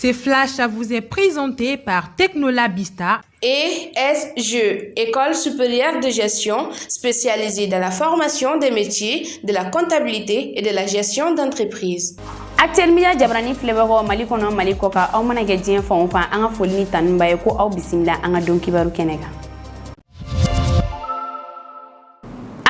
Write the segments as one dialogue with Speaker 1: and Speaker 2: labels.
Speaker 1: Ce flash vous est présenté par Technolabista.
Speaker 2: ESG, École supérieure de gestion spécialisée dans la formation des métiers de la comptabilité et de la gestion d'entreprise.
Speaker 3: Actuel Media jabarani filɛbagaw, Mali kɔnɔ, Mali kɔ kan, aw mana kɛ diɲɛ fan o fan, an ka foli ni tanu b'a ye ko aw bisimila an ka don kibaru kɛnɛ kan.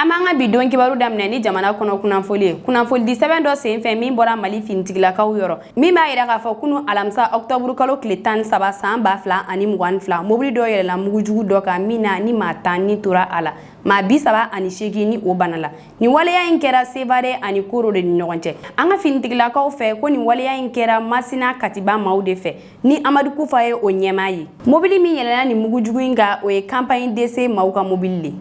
Speaker 3: An b'an ka bi don kibaru daminɛ ni jamana kɔnɔ kunnafoli ye. Kunnafonidi sɛbɛn dɔ senfɛ min bɔra Mali finitigilakaw yɔrɔ, min b'a yira k'a fɔ kunu alamisa ɔkutɔburu kalo tile 13 san 2022, mobili dɔ yɛlɛla mugujugu dɔ kan min na ni maa 10 ni tora a la, maa 38 ni o bana la. Nin waleya in kɛra Sevare ani Koro de ni ɲɔgɔn cɛ. An ka finitigilakaw fɛ ko nin waleya in kɛra Masina Katiba maaw de fɛ ni Amadu Kufa ye o ɲɛmaa ye. Mobili min yɛlɛla nin mugujugu in kan, o ye campagne DC maaw ka mobili le.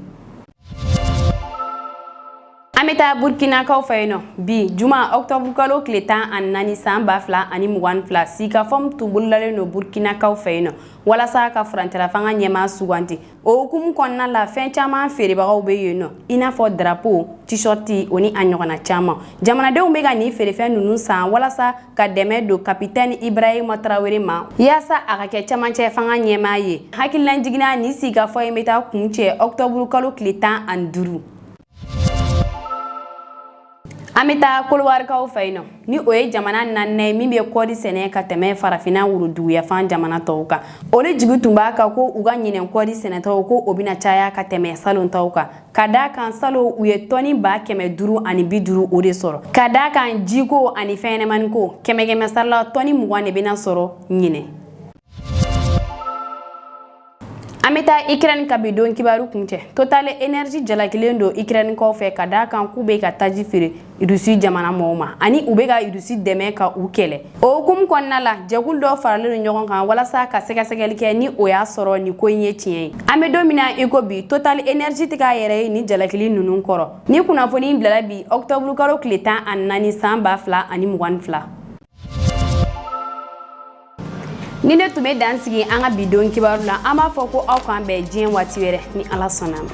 Speaker 3: An bɛ taa Burkinakaw fɛ yen nɔ. Bi juma ɔkutɔburu kalo tile 14 san 2022, sigikafɔ min tun bololalen don Burkinakaw fɛ yen nɔ walasa ka furancɛlafanga ɲɛmaa suganti, o hukumu kɔnɔna la, fɛn caman feerebagaw bɛ yen nɔ, i n'a fɔ drapeau, t-shirt, o ni a ɲɔgɔnna caman. Jamanadenw bɛ ka nin feerefɛn ninnu san walasa ka dɛmɛ don kapitɛni Ibrahima Tarawele ma yaasa a ka kɛ cɛmancɛ fanga ɲɛmaa ye. Hakililajigin na, nin sigikafɔ in bɛ taa kuncɛ ɔkutɔburu kalo tile 15. An bɛ taa Kolowarikaw fɛ yen nɔ, ni o ye jamana naaninan ye min bɛ kɔɔri sɛnɛ ka tɛmɛ Farafinna woroduguyanfan jamana tɔw kan. Olu jigi tun b'a kan ko u ka ɲinɛ kɔɔri sɛnɛtaw ko o bɛna caya ka tɛmɛ salon taw kan, ka d'a kan salon u ye tɔni 550 o de sɔrɔ. Ka d'a kan jiko ani fɛnɲɛnɛmaninko, kɛmɛ kɛmɛ sara la, tɔni 20 de bɛna sɔrɔ ɲinɛ. An bɛ taa Ukraine ka bi don kibaru kuncɛ. Total Energy jalakilen don Ukraine kaw fɛ ka d'a kan k'u bɛ ka taji feere Russie jamana mɔgɔw ma ani u bɛ ka Russie dɛmɛ ka u kɛlɛ. O hukumu kɔnɔna la, jɛkulu dɔ faralen don ɲɔgɔn kan walasa ka sɛgɛsɛgɛli kɛ ni o y'a sɔrɔ nin ko in ye tiɲɛ ye. An bɛ don min na i ko bi, Total Energy tɛ k'a yɛrɛ ye nin jalakili ninnu kɔrɔ. Ni kunnafoni in bilala bi ɔkutɔburu kalo tile 14 san 2022. Ni ne tun bɛ dan sigi an ka bi don kibaru la, an b'a fɔ ko aw k'an bɛn diɲɛ waati wɛrɛ ni Ala sɔnna ma.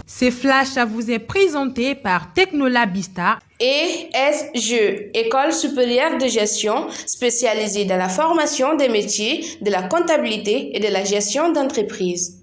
Speaker 1: Ce flash vous est présenté par Technolabista.
Speaker 2: ESG, École supérieure de gestion spécialisée dans la formation des métiers de la comptabilité et de la gestion d'entreprise.